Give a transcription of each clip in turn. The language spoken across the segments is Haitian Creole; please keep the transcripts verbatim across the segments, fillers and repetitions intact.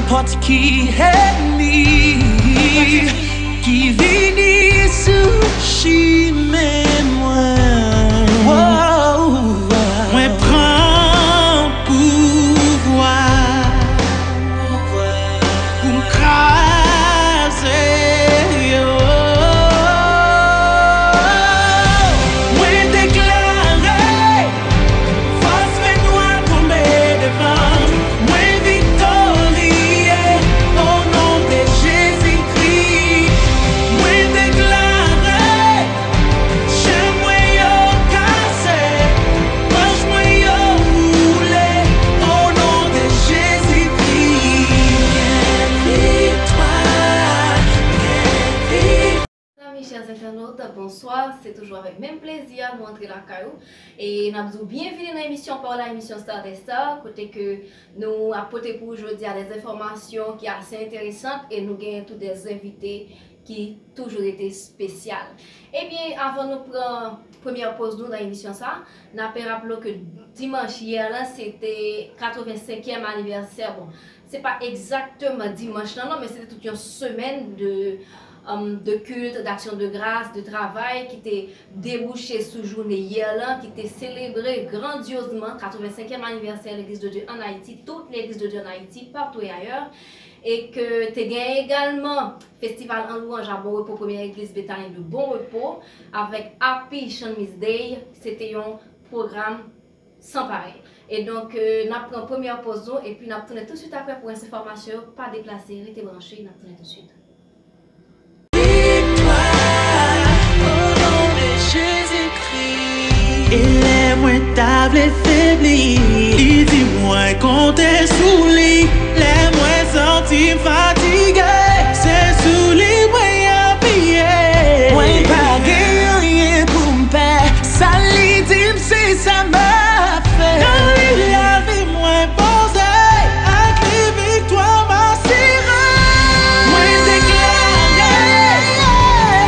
Nenpòt ki ènmi ki vini sou chimen mwen, oh, mwen pran pouvwa pou m kraze yo. Mwen deklare fòs fènwa tonbe devan m. Mwen viktorye o non de Jezikri. Mwen deklare chenn mwen yo kase, wòch mwen yo woule o non de Jezikri. Gen viktwa, gen viktwa. Mezanmi, chers internautes, bonsoir. Se toujou avèk menm plezi a nou antre lakay ou. E n ap di w byenvini nan emisyon pa w la, emisyon Star des Stars, kote ke nou ap pote pou ou jodi a des enfòmasyon ki ase enteresan e nou genyen tou des envite ki toujou rete espesyal. Ebyen, avan nou pran premyè poz nou nan emisyon sa, n ap raple w ke dimanch yè la, se te katrevensenkyèm anivèsè, bon, se pa egzakteman dimanch lan, non, men se te tout yon semèn de, um, de culte, d'action de grâce, de travay ki te debouche sou jounen yè lan, ki te selebre grandyozman katrevensenkyèm anivèsè Legliz de Dye ann Ayiti, tout Legliz de Dye ann Ayiti, partout et ailleurs, e ke te gen egalman Festival an lwanj a Bon Repo, Premyè Legliz Betani de Bon Repo, avèk Happy Chan Miss Day, se te yon pwogram san parèy. E donk, euh, n ap pran premyè poz nou, epi n ap tounen toutswit apre pou rès enfòmasyon yo. Pa deplase, rete branche, n ap tounen toutswit. Viktwa o non de Jezikri. E lè mwen ta vle febli, li di mwen konte sou li. Lè mwen santi m fatige, se sou li mwen apiye. Mwen pa gen anyen pou m pè, sa li di m se sa m ap fè. Nan li lavi mwen poze, ak li viktwa m asire. Mwen deklare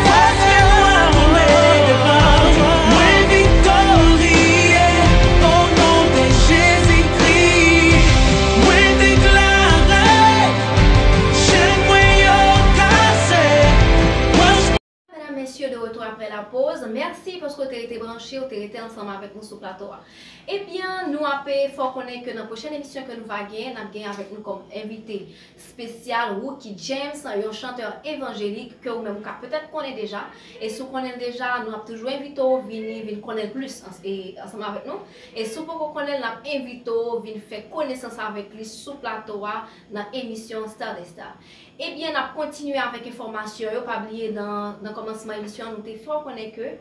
fòs fènwa tonbe devan mwen, mwen viktorye o non de Jezikri. Mwen deklare chenn mwen yo kase. Wòch Medam, mesye, de retour après la pause. Mèsi paske w te rete branche, w te rete ansanm avèk nou sou plato a. Ebyen, nou ape fè w konnen ke nan pwochèn emisyon ke nou va genyen, n ap genyen avèk nou kòm envite espesyal Rookie James, yon chantè evanjelik ke ou menm ou ka petèt konnen deja. E si w konnen l deja, nou ap toujou envite w vini, vin konnen l plis ans-, e, ansanm avèk nou. E si w poko konnen l, n ap envite w vin fè konesans avèk li sou plato a nan emisyon Star des Stars. Ebyen, n ap kontinye avèk enfòmasyon yo. Pa bliye, nan, nan kòmansman emisyon an, nou te fè w konnen ke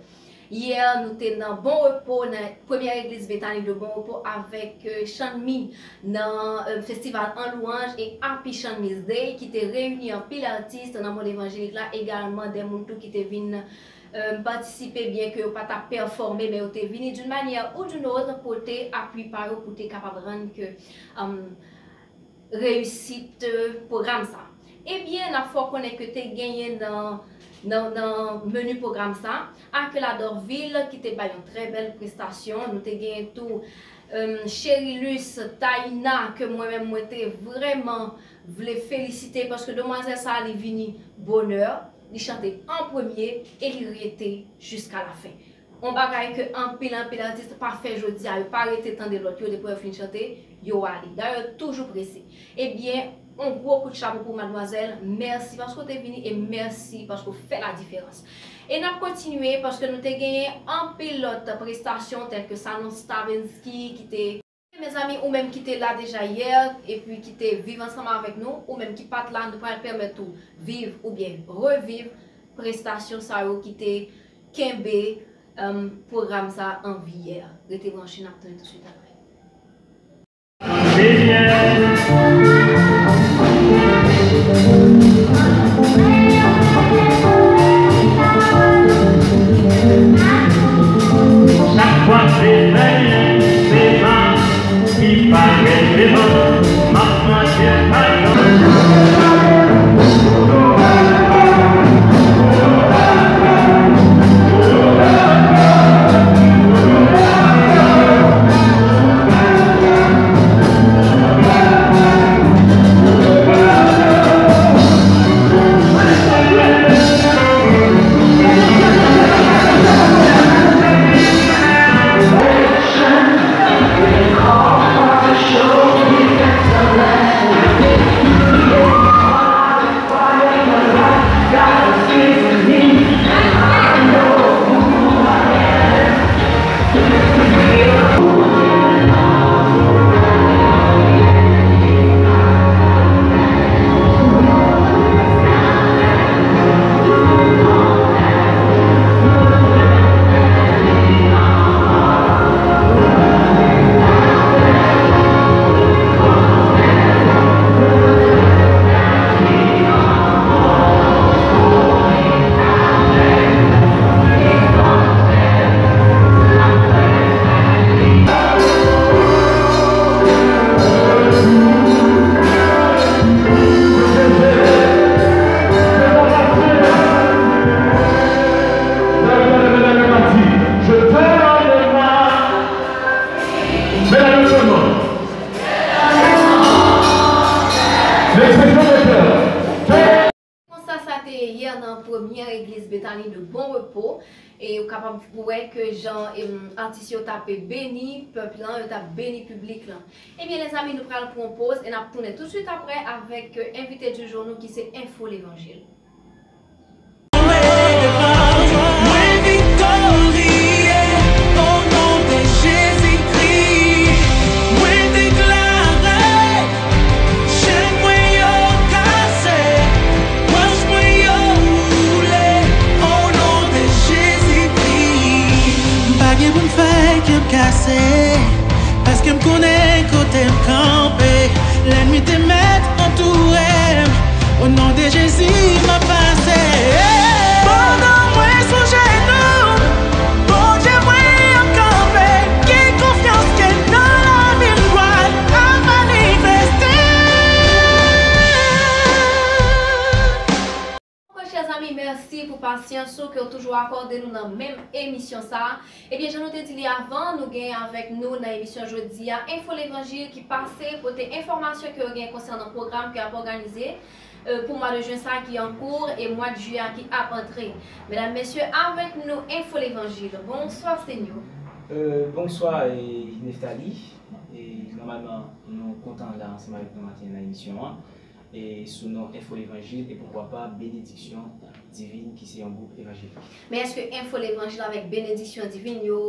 yè, nou te nan Bon Repo, nan Premyè Legliz Betani de Bon Repo avèk, euh, Chanmi nan, euh, Festival an Lwanj e Happy Chan Miss Day ki te reyini anpil atis nan mond evanjelik la, egalman de moun tou ki te vin, euh, patisipe, byen ke yo pa t ap pèfòme, men yo te vini d'une manière ou d'une autre pote apui pa yo pou te kapab rann ke, euh, reyisit, euh, pwogram sa. Ebyen, n ap fè w konnen ke te genyen nan, nan, nan meni pwogram sa, Akelador Ville ki te bay yon trè bèl prestasyon. Nou te genyen tou, euh, Cherilus Taina, ke mwen menm mwen te vrèman vle felisite, paske demwazèl sa li vini bonè, li chante an premye e li rete jiska lafen. Yon bagay ke anpil, anpil atis pa fè jodi a, yo pa rete tande lòt yo, depi yo fin chante, yo ale. Dayè, yo toujou prese. Ebyen, yon gwo kout chapo pou madmwazèl. Mèsi paske w te vini e mèsi paske w fè la diferans. E n ap kontinye paske nou te genyen anpil lòt prestasyon tèl ke Sanon Stavinsky ki te Mezanmi, ou menm ki te la deja yè, epi ki te viv ansanm avèk nou, ou menm ki pa t la, nou pral pèmèt ou viv oubyen reviv prestasyon sa yo ki te kenbe, em, pwogram sa an vi yè. Rete branche, n ap tounen toutswit apre. Chak fwa se demen, se mwen ki parèt devan, m ap mande padon. Konsa sa te ye yè nan premyè egliz Betani de Bon Repo, e ou kapab wè ke jan, em, atis yo t ap beni pèp lan, yo t ap beni piblik lan. Ebyen, lèzami, nou pral pran yon poz e n ap tounen toutswit aprè avèk, e, envite di jou nou ki se Enfo Levanjil. Mwen viktorye, o non de Jezikri, mwen deklare, chèn mwen yo kase, wòch mwen yo woule, o non de Jezikri. M pa gen pou m fè kè m kase, paske m konnen kote m kanpe. Lènmi te mèt antoure m. O non de Jezi, m ap pase. Pandan mwen sou jenou, Bondye mwen ap kanpe. Gen konfyans ke nan lavi m pral ap manifeste. Chè zanmi, mèsi pou pasyans ou ke w toujou akòde nou nan menm emisyon sa a. Ebyen, jan nou te di li avan, nou gen avèk nou nan emisyon jodi a Enfo Levanjil ki pase pote enfòmasyon ke yo gen konsènan pwogram ke ap òganize, e, pou mwa de jen sa a ki an kou e mwa de jiyè a ki ap antre. Medam, mesye, avèk nou Enfo Levanjil. Bonswa, Senyo. E, bonswa, e, Neftali. E, nòmalman, nou kontan la ansanm avèk nou maten nan emisyon an. E, sou non Enfo Levanjil e poukwa pa Benediksyon Divin ki se yon gwoup evanjelik. Men èske Enfo Levanjil avèk Benediksyon Divin yo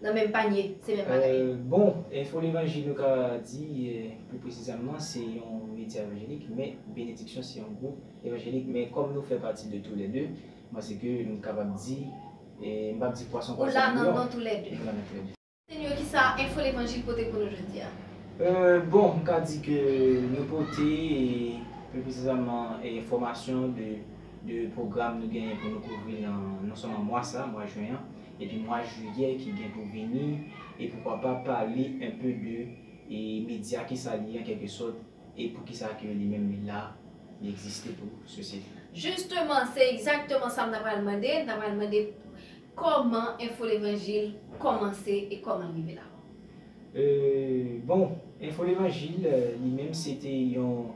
nan menm panye, se menm bagay? E, bon, Enfo Levanjil nou ka di, e, pli presizamman se yon medya evanjelik, men Benediksyon se yon gwoup evanjelik, men kòm nou fè pati de toulède, m panse ke nou kapab di, e, m p ap di pwason pwason nan lyon. Ou la nan toulède. Nou la nan toulède. Senyo, kisa Enfo Levanjil pote pou nou jodi a? E, bon, m ka di ke nou pote, e, pli presizamman, e, enfòmasyon de, de pwogram nou genyen pou nou kouvri nan, non sèlman mwa sa, mwa jen an, epi mwa jiyè ki gen pou vini, e poukwa pa pale enpe de, e, medya, kisa li ye an kèlkesòt, e poukisa ke li menm li la, li egziste pou sosyete. Jisteman, se egzakteman sa m ta pral mande. M ta pral mande kòman Enfo Levanjil kòmanse e kòman l rive la. E, bon, Enfo Levanjil, e, li menm se te yon,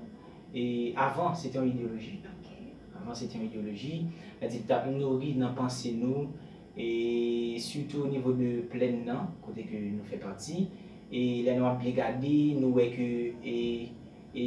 e, avan se te yon ideyoloji. Ok. Avan se te yon ideyoloji, sètadi l t ap nouri nan panse nou, e sitou o nivo de plèn nan, kote ke nou fè pati. E lè nou ap byen gade, nou wè ke, e, e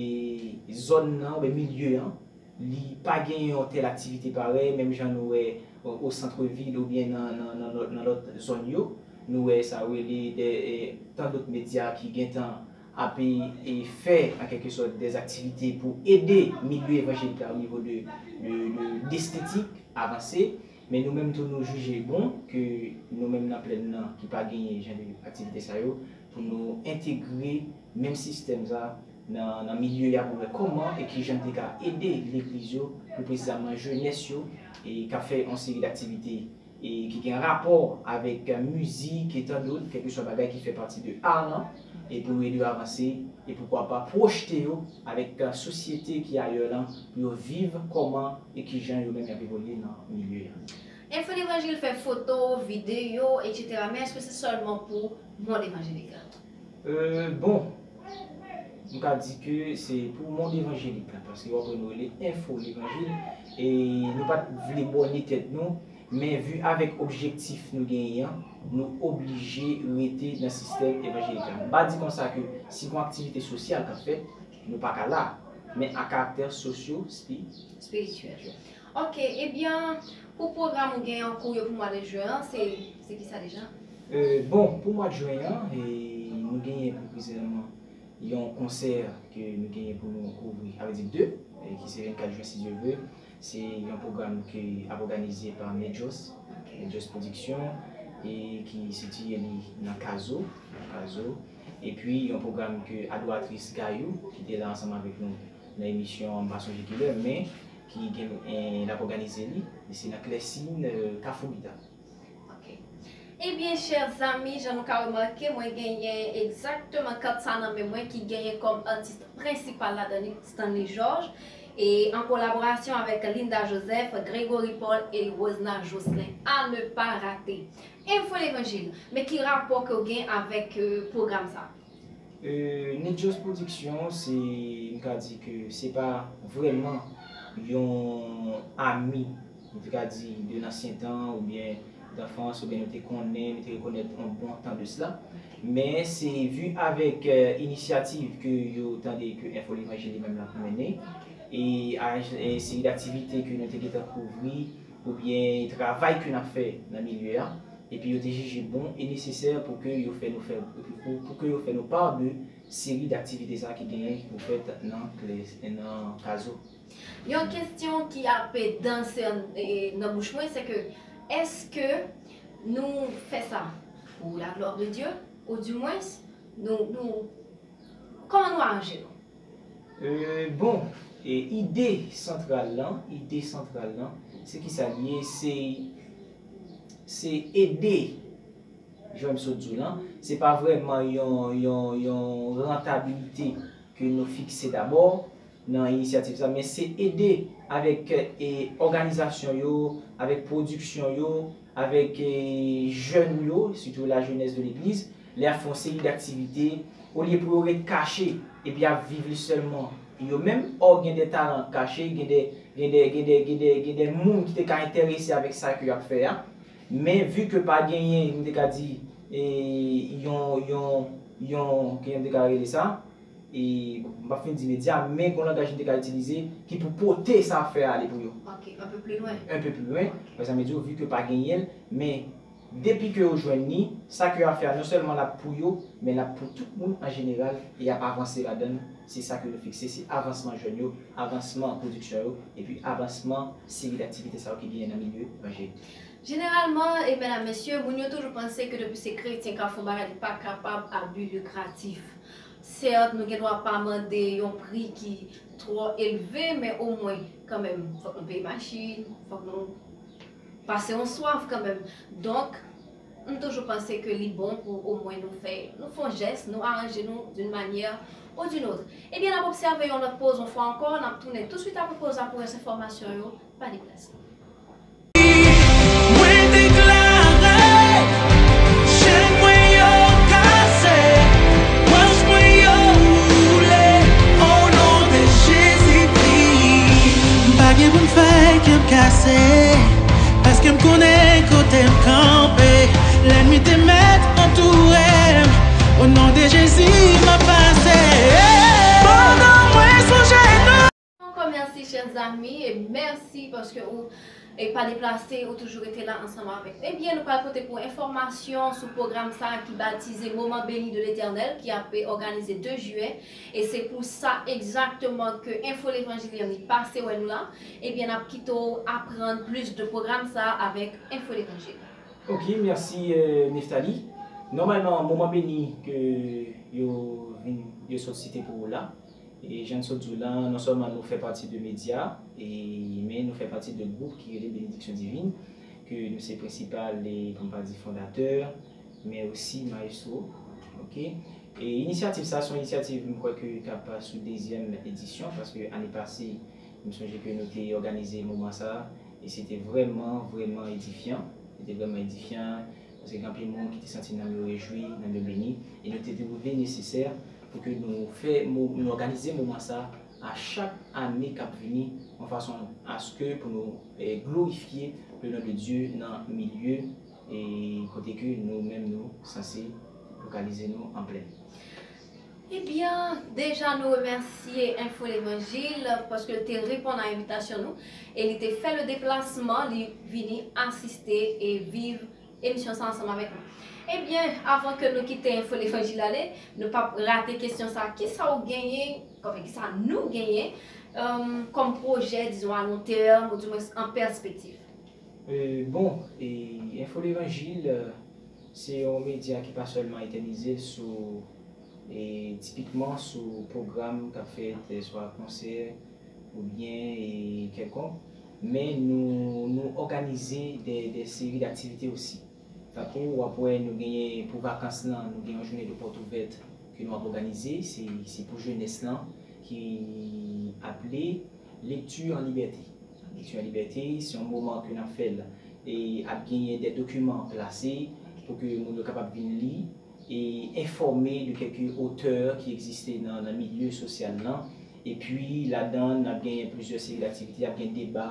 zòn nan, oubyen milye an, li pa gen yon tèl aktivite parèy, menm jan nou wè, o, o santrevil oubyen nan, nan, nan lòt, nan lòt zòn yo. Nou wè sa yo rele de, e, tan dòt medya ki gentan ap, e, e, fè, an kèlkesòt, dè aktivite pou ede milye evanjelik la o nivo de, de, de, dèstetik avanse. Men nou menm tou, nou jije bon ke nou menm nan plèn nan ki pa genyen jan de aktivite sa yo, pou nou entegre menm sistèm sa nan, nan milye a pou wè kòman e kijan n te ka ede legliz yo, pli presizamman jenès yo, e k ap fè yon seri d aktivite e ki gen rapò avèk mizik e tan dòt, kèlkeswa bagay ki fè pati de ar lan, e pou nou ede yo avanse, e poukwa pa pwojte yo avèk sosyete ki ayè lan, pou yo viv kòman e kijan yo menm y ap evolye nan milye a. Enfo Levanjil fè foto, videyo, etsetera, men èske se sèlman pou mond evanjelik la? E, bon, m ka di ke se pou mond evanjelik la, paske w ap wè nou rele Enfo Levanjil, e nou pa t vle bòne tèt nou, men vi avèk objektif nou genyen an, nou oblije rete nan sistèm evanjelik la. M pa di konsa ke si gon aktivite sosyal k ap fèt, nou pa ka la, men a karaktè sosyo, spi-, espirityèl. Ok, ebyen, pou pwogram ou gen an kou yo pou mwa de jen an, se, se kisa deja? E, bon, pou mwa de jen an, e, nou genyen pli presizèman yon konsè ke nou genyen pou nou kouvri, sa vle di de, e, ki se vennkat jen, si Dye vle. Se yon pwogram ki ap òganize pa Medjos, ok, Medjos Production, e ki sitiye li nan Kazo, nan Kazo. Epi yon pwogram ke adoratris Gayou, ki te la ansanm avèk nou nan emisyon, m pa sonje kilè, men ki gen, e, l ap òganize li, e se nan Klèsin, e, Kafou Bita. Ok. Ebyen, chè zanmi, jan nou ka remake, mwen genyen egzakteman kat sa nan men mwen ki genyen kòm atis prensipal ladan li, Stanley Georges, e an kolaborasyon avèk Linda Joseph, Gregory Paul e Rosna Jocelyn. À ne pas rater. Enfo Levanjil, men ki rapò ke w gen avèk, e, pwogram sa? Euh, Nedjos Production, se, m ka di ke se pa vrèman yon ami, m te ka di, de lansyen tan oubyen danfans, oubyen nou te konnen, nou te rekonèt yon bon tan de sila. Men se vi avèk, euh, inisyativ ke yo tande ke Enfo Levanjil li menm l ap mennen, e a, e seri d aktivite ke nou te gentan kouvri, oubyen travay ke n ap fè nan milye a, epi yo te jije bon e nesesè pou ke yo fè nou fè, pou, pou ke yo fè nou pa de seri d aktivite sa ki genyen pou fèt nan, nan Kazo. Yon kesyon ki ap danse an, e, nan bouch mwen, se ke, èske nou fè sa pour la gloire de Dieu, ou du moins, nou, nou, kòman nou aranje nou? Euh, bon, e, ide santral lan, ide santral lan, se ki sa l ye? Se, se ede, jan m sot di w lan, se pa vrèman yon, yon, yon rantabilite ke nou fikse dabò nan inisyativ sa, men se ede avèk, e, òganizasyon yo, avèk pwodiksyon yo, avèk, e, jèn yo, sitou la jeunesse de l'église, lè y ap fè yon seri d aktivite, olye pou yo ret kache epi ap viv li sèlman yo menm, ò gen de talan kache, gen de, gen de, gen de, gen de, gen de moun ki te ka enterese avèk sa ke y ap fè a. Men vi ke pa genyen, m te ka di, e, yon, yon, yon, kijan m te ka rele sa? E, m p ap fin di medya, men gon langaj m te ka itilize ki pou pote sa ap fè a ale pou yo. Ok, un peu plus loin. Un peu plus loin. Ok. Sa vle di, vi ke pa genyen l, men depi ke yo jwenn li, sa ke y ap fè a, non sèlman l ap pou yo, men l ap pou tout moun an jeneral, e y ap avanse ladan l. Se sa ke nou fikse, se avansman jèn yo, avansman pwodiksyon yo, epi avansman seri d aktivite sa yo ki genyen nan milye evanjelik. Jeneralman, e medam, mesye, moun yo toujou panse ke depi se kretyen k ap fè yon bagay, li pa kapab a bi likratif. Sèt, nou gen dwa pa mande yon pri ki twò elve, men omwen, kanmenm, fòk nou peye machin, fòk nou pase yon swaf kanmenm. Donk, m toujou panse ke li bon pou omwen nou fè, nou fè yon jès, nou aranje nou d'une manière ou d'une autre. Ebyen, n ap obsève yon lòt poz, yon fwa ankò, n ap tounen touswit apre poz la pou rès enfòmasyon yo. Pa deplase. Mwen deklare, chèn mwen yo kase, wòch mwen yo woule, o non de Jezikri. M pa gen pou m fè kè m kase, paske m konnen kote m kanpe. Lènmi te mèt antoure m, o non de Jezi m ap pase. Pandan mwen sonje nou. Ankò mèsi, chè zanmi, e mèsi paske ou, e pa deplase, ou toujou rete la ansanm avèk nou. Ebyen, nou pral pote pou enfòmasyon sou pwogram sa a ki batize Moman Beni de Letènèl, ki ap òganize de jiyè, e se pou sa egzakteman ke Enfo Levanjil li pase wè nou la. Ebyen, n ap kite w aprann plis de pwogram sa a avèk Enfo Levanjil. Ok, mèsi, euh, Neftali. Nòmalman, Moman Beni ke yo vin, yo sot site pou ou la, e jan n sot di w lan, non sèlman nou fè pati de medya, e, men nou fè pati de gwoup ki rele Benediksyon Divin, ke nou se prensipal, e, pou m pa di fondatè, men osi maestro, ok? E inisyativ sa, se yon inisyativ, m kwè ke k ap sou dezyèm edisyon, paske ane pase, m sonje ke nou te òganize moman sa, e se te vrèman, vrèman edifyan. Se te vrèman edifyan, paske gen anpil moun ki te santi nanm yo rejwi, nanm yo beni, e nou te twouve nesesè pou ke nou fè, mo-, nou òganize moman sa a chak ane k ap vini, yon fason aske pou nou, eh, glorifye le nom de Dieu nan milye, eh, kote ke nou menm nou sanse lokalize nou an plèn. Ebyen, deja nou remèsye Enfo Levanjil paske l te reponn a envitasyon nou e li te fè le deplasman, li vini asiste e viv emisyon sa ansanm avèk nou. Ebyen, avan ke nou kite Enfo Levanjil ale, nou p ap rate kesyon sa, kisa w genyen, anfen, kisa nou genyen, euh, kòm pwojè, dizon, a lon tèm, ou dimwens an pèspektiv? Euh, bon, e, Enfo Levanjil, euh, se yon medya ki pa sèlman etènize l sou, e, tipikman sou pwogram k ap fèt, e, swa konsè oubyen, e, kèlkonk, men nou, nou òganize de, de seri d aktivite osi. Tankou w ap wè nou genyen pou vakans lan, nou gen yon jounen de pòt ouvèt ke nou ap òganize, se, se pou jenès lan ki aple Lecture en Liberté. Lecture en Liberté, se yon moman ke n ap fè l e ap genyen de dokiman plase pou ke moun yo kapab vin li, e enfòme de kèlke otè ki egziste nan, nan milye sosyal lan. Epi, ladan, n ap genyen plizyè seri d aktivite, ap gen deba,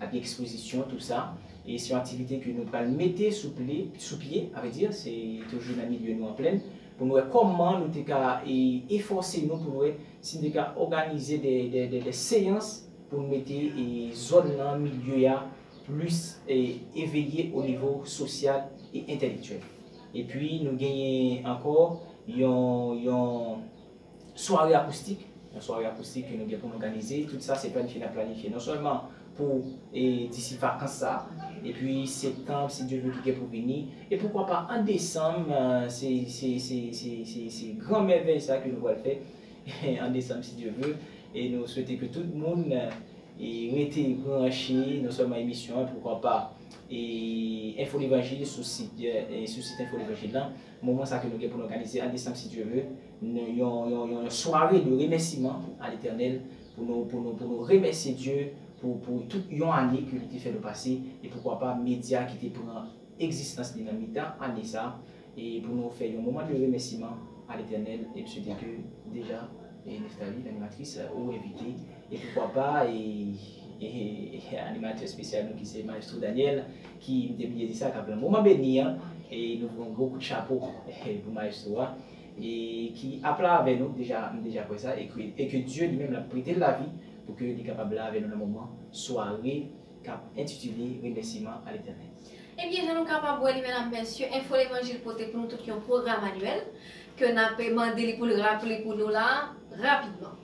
ap gen ekspozisyon, tou sa. E se yon aktivite ke nou pral mete sou pye, sou pye, a vrè di, se toujou nan milye nou an plèn, pou nou wè kòman nou te ka e, efòse nou pou nou wè si nou te ka òganize de, de, de, de seyans pou nou mete e, zòn nan, milye a, plis e, eveye o nivo sosyal e entèlektyèl. Epi, nou genyen ankò yon, yon sware akoustik, yon sware akoustik ke nou gen pou n òganize. Tout sa, se planifye n ap planifye. Non sèlman pou e, disi vakans sa, epi septanm, si Dye vle, ki gen pou vini. E poukwa pa an desanm, e, se, se, se, se, se, se gran mèvèy sa ke nou pral fè an desanm, si Dye vle. E nou swete ke tout moun e, rete branche, non sèlman emisyon an, poukwa pa e, Enfo Levanjil sou sit, e, sou sit Enfo Levanjil lan. Moman sa ke nou gen pou n òganize an desanm, si Dye vle, n- yon, yon, yon, yon sware de remèsiman a Letènèl, pou nou, pou nou, pou nou remèsye Dye pou, pou tout yon ane ke li te fè nou pase, e poukwa pa medya ki te pran egzistans li nan mitan ane sa, e pou nou fè yon moman de remèsiman a Letènèl, e m swete ke deja, e Nephtalie, lanimatris, ou envite, e poukwa pa, e, e, e animatè espesyal nou ki se Maestro Daniel, ki, m te bliye di sa, k ap lan moman beni an, e nou voye yon gwo kout chapo e, pou Maestro a, e ki ap la avè nou, deja, m deja kwè sa, e ke, e ke Dye li menm l ap prete l lavi pou ke li kapab la avè nou nan moman sware k ap entitile Remèsiman a Letènèl. Ebyen, jan nou kapab wè li, medam, mesye, Enfo Levanjil pote pou nou tout yon pwogram anyèl ke n ap mande li pou l raple pou nou la, rapidman.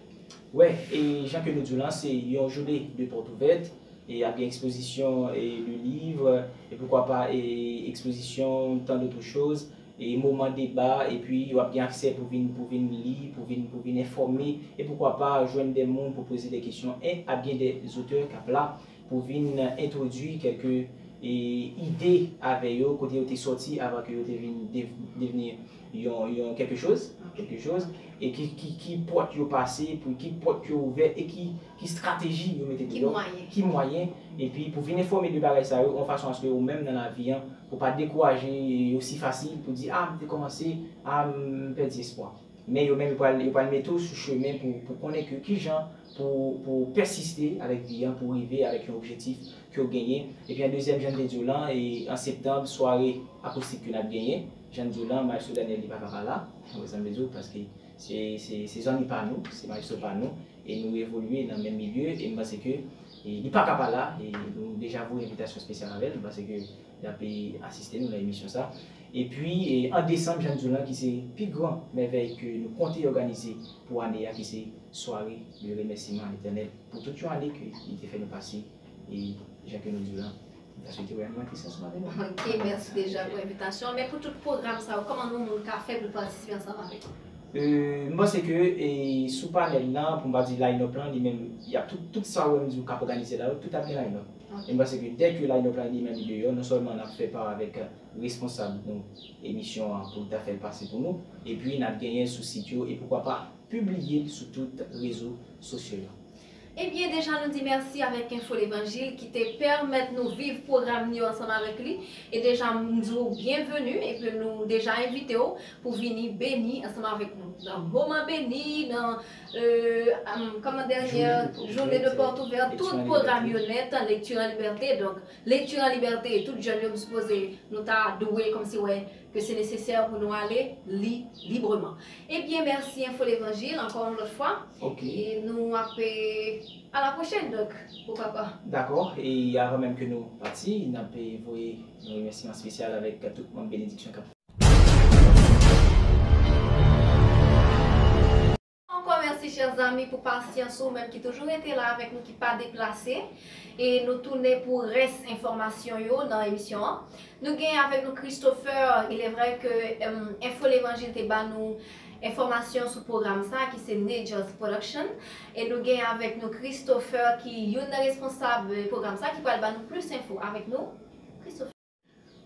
Wè, e jan ke nou di w lan, se yon jounen de pòt ouvèt, e ap gen ekspozisyon e de liv, e poukwa pa e ekspozisyon tant d'autres choses, e moman deba, epi w ap gen aksè pou vin, pou vin li, pou vin, pou vin enfòme, e poukwa pa jwenn de moun pou poze de kesyon, e ap gen de zotè k ap la pou vin entwodui kèlke e, ide avè yo, kote yo te sòti avan ke yo te vin dev- devni yon, yon kèlke choz, kèlke choz, e ki, ki, ki pòt yo pase, pou ki pòt yo ouvè, e ki, ki estrateji yo mete Ki deyò, mwayen. ki mwayen, epi pou vin enfòme de bagay sa yo, yon fason aske ou menm nan lavi an, pou pa dekouraje yo si fasil, pou di, a, m te kòmanse, a, m pèdi espwa. Men yo menm, yo pral, yo pral mete w sou chemen pou, pou konnen ke kijan pou, pou pèsiste avèk vi an, pou rive avèk yon objektif ke w genyen. Epi an dezyèm, jan m te di w lan, e an septanm, sware akoustik ke n ap genyen. Jan m di w lan, Maestro Daniel li pa ka pa la, ou wè sa m vle di w, paske se, se, se zanmi pa nou, se maestro pa nou, e nou evolye nan menm milye, e m panse ke e, li pa ka pa la, e nou deja voye envitasyon espesyal avè l, m panse ke y ap e, asiste nou nan emisyon sa. Epi, e, an desanm, jan m di w lan, ki se pi gran mèvèy ke nou konte òganize pou ane a, ki se sware de remèsiman a Letènèl pou tout yon ane ke li te fè nou pase, e jan ke nou di w lan, m ta swete wè animatris ansanm avè nou. Ok, mèsi deja pou envitasyon. Men pou tout pwogram sa yo, kòman yon moun ka fè pou l patisipe ansanm avèk nou? E, m panse ke e, sou panèl lan, pou m pa di line-up lan, li menm, y ap tout, tout sa w wè m di w k ap òganize la yo, tout ap gen line-up. Ok. E m panse ke dèke line-up lan li menm li deyò, non sèlman n ap fè pa avèk responsab nou emisyon an pou l ta fè l pase pou nou, epi n ap genyen sou sit yo, e poukwa pa pibliye l sou tout rezo sosyo yo. Ebyen, deja nou di mèsi avèk Enfo Levanjil ki te pèmèt nou viv pwogram yo ansanm avèk li. E deja m di w byenveni, epi nou deja envite w pou vini beni ansanm avèk nou. Nan moman beni, nan, e, kòman dènyè jounen de pòt ouvè, tout pwogram yo nèt, lekti an libète. Donk, lekti an libète, tout jèn yo, m sipoze, nou ta dwe kòmsi wè ke se nesesè pou nou ale li libreman. Ebyen, mèsi Enfo Levanjil, ankò yon lòt fwa. Ok. E nou ap, e, à la prochaine, donk, poukwa pa. Dakò, e avan menm ke nou pati, n ap, e, voye yon remèsiman espesyal avèk tout manm benediksyon k ap Ankò mèsi, chè zanmi, pou pasyans ou menm ki toujou rete la avèk nou, ki pa deplase. E nou tounen pou rès enfòmasyon yo nan emisyon an. Nou gen avèk nou Christopher. Il est vrai que, em, Enfo Levanjil te ba nou enfòmasyon sou pwogram sa, ki se Nejas Production. E nou gen avèk nou Christopher, ki youn nan responsab, eh, pwogram sa, ki pral ba nou plis enfo avèk nou. Christopher.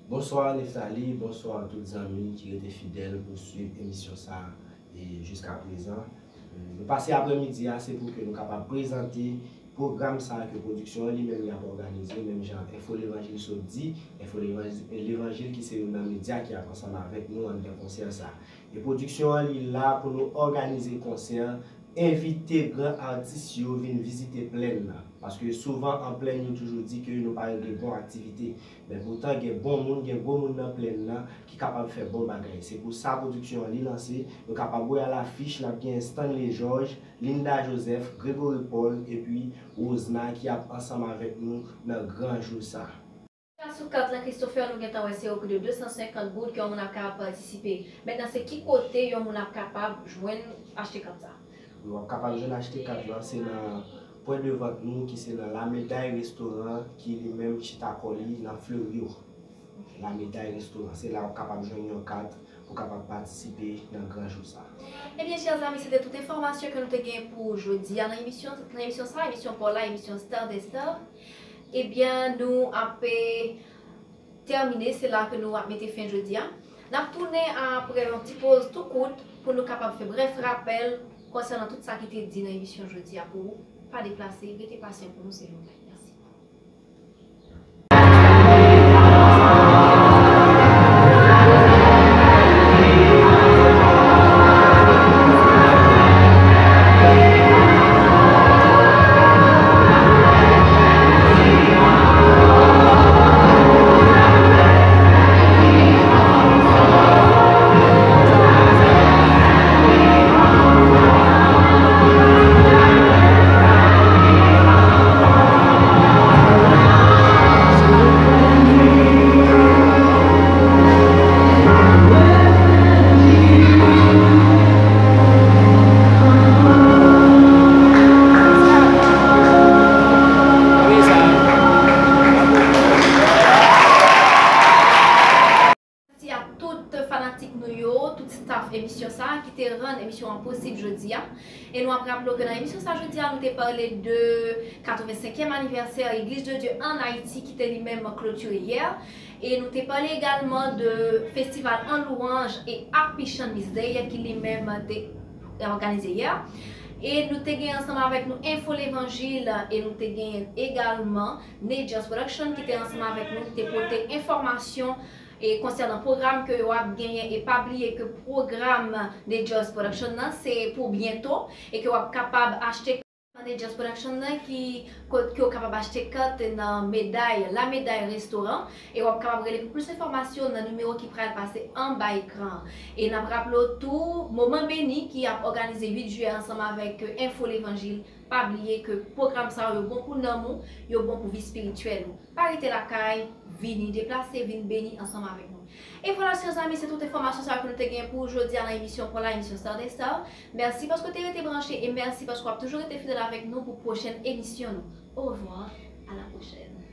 Bonswa Nephtalie, bonswa tout zanmi ki rete fidèl pou swiv emisyon sa a, e jiska prezan. E, nou pase aprèmidi a, se pou ke nou kapab prezante Pwogram sa a ke pwodiksyon an li menm li ap òganize, menm jan Enfo Levanjil sot di, Enfo Levanjil, Levanjil ki se youn nan medya ki ap ansanm avèk nou anndan konsè sa a. E pwodiksyon an li la pou nou òganize konsè, envite gran atis yo vin vizite plèn nan. Paske souvan an plèn yo toujou di ke nou pa regle bon aktivite. Men poutan gen bon moun, gen gwo moun nan plèn nan ki kapab fè bon bagay. Se pou sa pwodiksyon an li lanse, nou kapab wè a lafich, n ap gen Stanley Georges, Linda Joseph, Gregory Paul, epi Rosna ki ap ansanm avèk nou nan gran jou sa. Sou kat la, Christopher, nou gentan wè se o pri de de san senkant goud ke yon moun ap kapab patisipe. Mentnan, se ki kote yon moun ap kapab jwenn achte kat sa? Wi, w ap kapab jwenn achte kat la, se nan pwen de vant nou ki se nan La Médaille Restaurant ki li menm chita kò li nan Fleuryo. La Médaille Restaurant, se la w ap kapab jwenn yon kat pou kapab patisipe nan gran jou sa. Ebyen, chè zanmi, se te tout enfòmasyon ke nou te gen pou jodi a nan emisyon, nan emisyon sa, emisyon pa w la, emisyon Star des Stars. Ebyen, nou ap, eh, tèmine, se la ke nou ap mete fen jodi a. N ap tounen apre yon ti poz tou kout pou nou kapab fè brèf rapèl konsènan tout sa ki te di nan emisyon jodi a pou ou. Pa deplase, rete pasyan pou nou, silvouplè. Mèsi. Mèsi a tout fanatik nou yo, tout staff emisyon sa a ki te rann emisyon an posib jodi a. E nou ap raple w ke nan emisyon sa a jodi a, nou te pale de katrevensenkyèm anivèsè Église de Dieu en Haïti ki te li menm klotire yè. E nou te pale egalman de festival an louwanj e Happy Chan Miss Day ki li menm te òganize yè. E nou te gen ansanm avèk nou Enfo Levanjil e nou te gen egalman Nejos Production ki te ansanm avèk nou, ki te pote enfòmasyon e konsènan pwogram ke yo ap genyen. E pa bliye ke pwogram Nejos Production nan se pou byento e ke w ap kapab achte nan Nejos Production nan ki kot ke w kapab achte kat nan meday, La Médaille Restaurant. E w ap kapab rele pou plis enfòmasyon nan nimewo ki pral pase anba ekran an. E n ap raple w tou, Moman Beni ki ap òganize uit jiyè ansanm avèk Enfo Levanjil. Pa bliye ke pwogram sa yo, yo bon pou nanm ou, yo bon pou vi espirityèl ou. Pa rete lakay, vini, deplase, vin beni ansanm avèk nou. E vwala, chè zanmi, se tout enfòmasyon sa yo ke nou te gen pou jodi a nan emisyon pa w la, emisyon Star des Stars. Mèsi paske w te rete branche e mèsi paske w ap toujou rete fidèl avèk nou pou pwochèn emisyon nou. Au revoir, à la prochaine.